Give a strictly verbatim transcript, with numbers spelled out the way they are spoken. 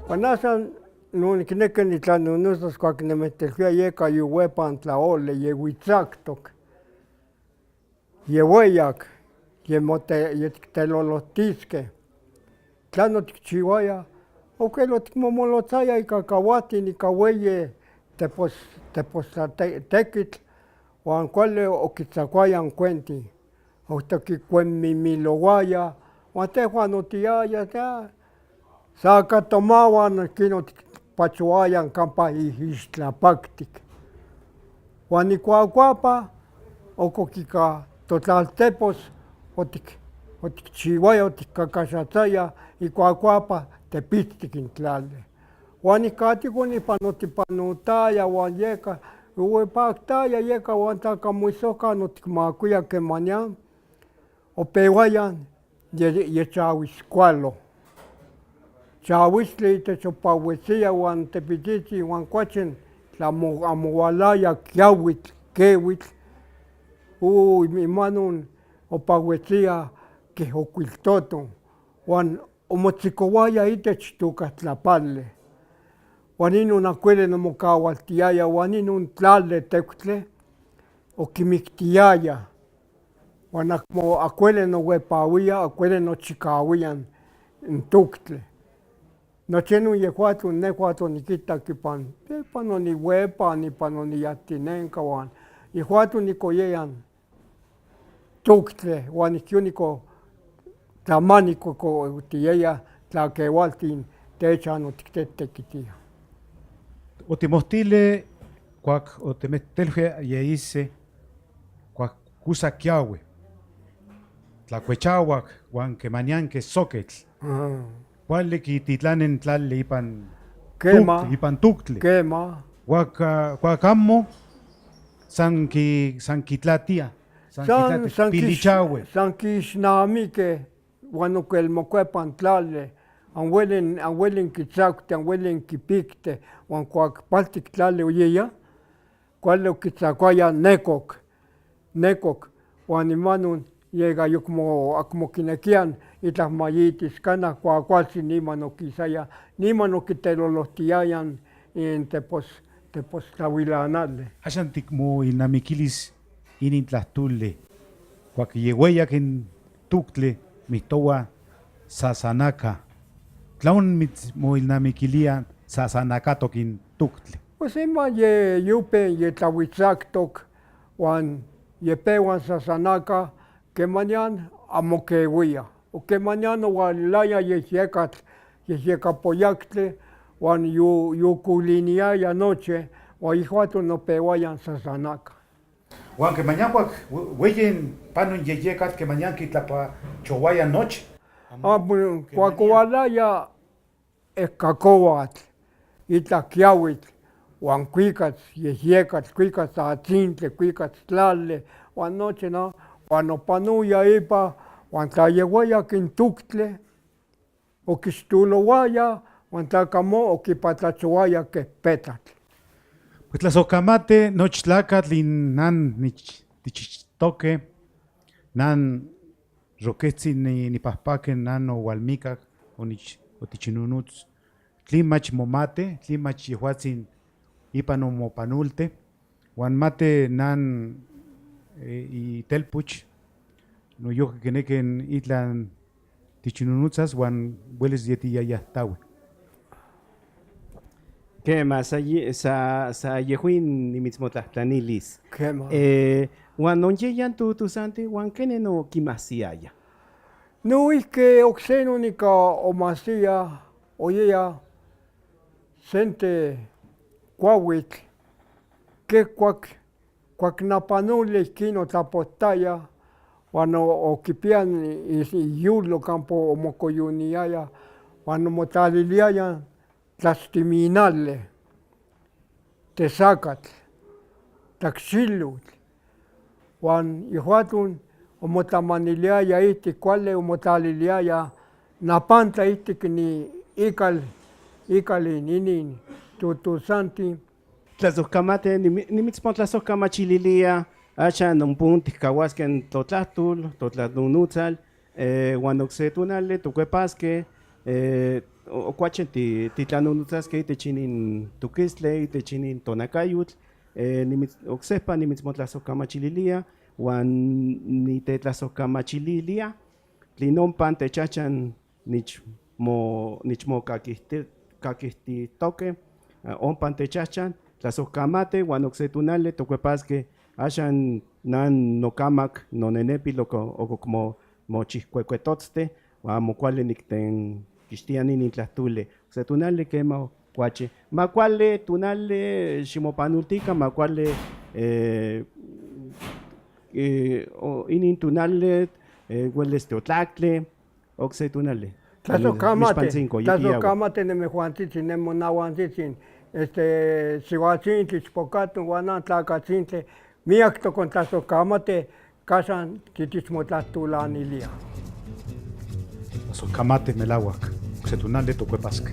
Huan axan no nikineki nitlanonotsa kuak nimetelhuia yeka yuhuepan tlaoli yehuitzaktok. Yehueyak, yemote-, yetiktelolotiskej. Tlano tikchihuaya? Okelo tikmomolotsaya ika kahuatin ika hueyi tepos-, tepostlatekitl, huan kuali okitzakuaya n kuenti. Oktekikuenmimilouaya, huan tehuan otiaya, sa ka tomahuan kin otikpachoaya kampa ixtlapaktik. Huan nikuakuapa okokika totlaltepos otik-, otikchihuaya, otikkakashatsaya, nikuakuapa tepitstik n tlali. Huan nikatiko nipan otipanotaya huan yeka, ohuepaktaya yeka huan tlakamoisokan otikmakuia kemanian. Opehuaya ye, yechahuiskualo. Chahuistli itech opahuetsia huan tepititsin huan kuachin tla amo, amo hualaya kiauitl, kehuitl, ui, imanon opahuetsia ke okuiltoton, huan omotzikouaya itech tokatlapalle. Huan inon akuili nomokahualtiaya, huan inon tlali teuktle okimiktiaya. Huan akmo, akuili nohuepahuia, akuili nochikahuia n toktle. Nochi non yehuaton, nehuaton nikitak ipan, ipan nonihuepan, ipan noniyatinenkan huan yehuaton nikoyeyan toktle, huan nikiuniko tlamaniko ko tiaya tlakehualtin techan otiktetekitia. Otimohtili kuak otimetelhuia yeise, kuak kusa kiaui, tlakuechahuak huan kemanian ke soketl. Ah. Kuali kititlani n tlali ipan Kema. Toktle, ipan toktle. Kema. Kuak, ah, kuak amo, san ki, san kitlatia, san San, kitlatia, san kis-, pilichaui. San kixnamiki, huan okuel mokuepa n tlali, an hueli, an hueli kitsakuti, an hueli kipikti, huan kuak paltik tlali oyeya, kuali okitsakuaya nekok, nekok, huan imanon yeka ayekmo, akmo kinekia itlak mayitis, kana kuakualtsin niman okisaya, niman okitelolotiaya n tepos, tepostlahuilanale. Axan tikmoilnamikilis inin tlajtoli, kuak yehueyak n toktle, mihtohua sasanaka. Tlanon mitsmoilnamikilia sasanakatok n toktle? Pues iman ye yupen yetlahuitsaktok, huan yepehuan sasanaka, kemanian amo kehuia. O kemanian ohualaya yehyekatl, yehyekapoyaktli, huan yu, yukuliniaya nochi, huan yehuaton opehuaya sasanaka. Huan kemanian kuak hue-, hueyi panon yehyekatl, kemanian kitlapachohuaya nochi. Ah, bueno, kuak kemanian ohualaya ehkakouatl, itlak kiauitl, huan kuikats yehyekatl, kuikats atsintli, kuikats tlali, huan nochi no, huan opanoya ipa, huan tla yehueyak n toktle, okixtolouaya, huan tla kamo okipatlachohuaya ke petlatl. Pues tlasohkamati nochi tlakatl, in nan nich-, tichichtoke, nan Roketsin ni-, nipahpake, nan oualmikak, onich-, otichinonots. Tlin mach momati, tlin mach yehuatsin ipan omopanolte, huan mati nan, eh, itelpuch, noyoki kineki itlan tichinonotsas huan huelis yetiyayahtahui. Kema, sa ye-, sa, sa yehuin nimitsmotlajtlanilis. Kema. Eh, huan non yeyan tutusanti, huan kene no kimahsiaya? Noihki okse non ika omahsia, oyeya sente kuauitl, ke kuak, kuak napanoli kin otlapohtaya, huan o-, okipia i-, iyolo kampa omokoyoniaya, huan omotlaliliaya tlastiminali, tesakatl, tlakshilotl, huan yehuaton omotlamaniliaya ijtik kuali, omotlaliliaya napantla ijtik ni ikal, ikal inin tutusantin. Tlasojkamati, nimi-, nimitsmotlajsojkamachililia, axan ompuntik kahuaske totlajtol, totlanunutsal, eh, huan okse tonali tokuepaske, eh, o-, okuachen ti-, titlanunutsaske itech inin tokistle, itech inin tonakayotl, eh, nimits-, oksejpa nimitsmotlajsojkamachililia, huan nitetlajsojkamachililia tlin ompa techajchan nichmo-, nichmokakijti-, kakijtitoke, ah, ompa techajchan, tlasojkamati, huan okse tonali tokuepaske, axan nan nokamak, nonenepil ok-, okmo-, mochijkuekuetotste, huan amo kuali niktenkixtia inin tlajtoli. Okse tonali kema kuachi. Ma kuali tonali ximopanoltikan, ma kuali, eh, eh, o, inin tonali, eh, hueles tiotlaktli, okse tonali. Tlasojkamati, Mixpantzin Koyuki Yahuatl. Tlasojkamati nemejuantzitsin, nemonahuantzitsin, este, sihuatzintli, ichpokaton, huan nan tlakatzintli, miak tokon tlasojkamati, kaxan kitichmotlajtolaniliaj. Tlasojkamati melahuak, okse tonali tokuepaske.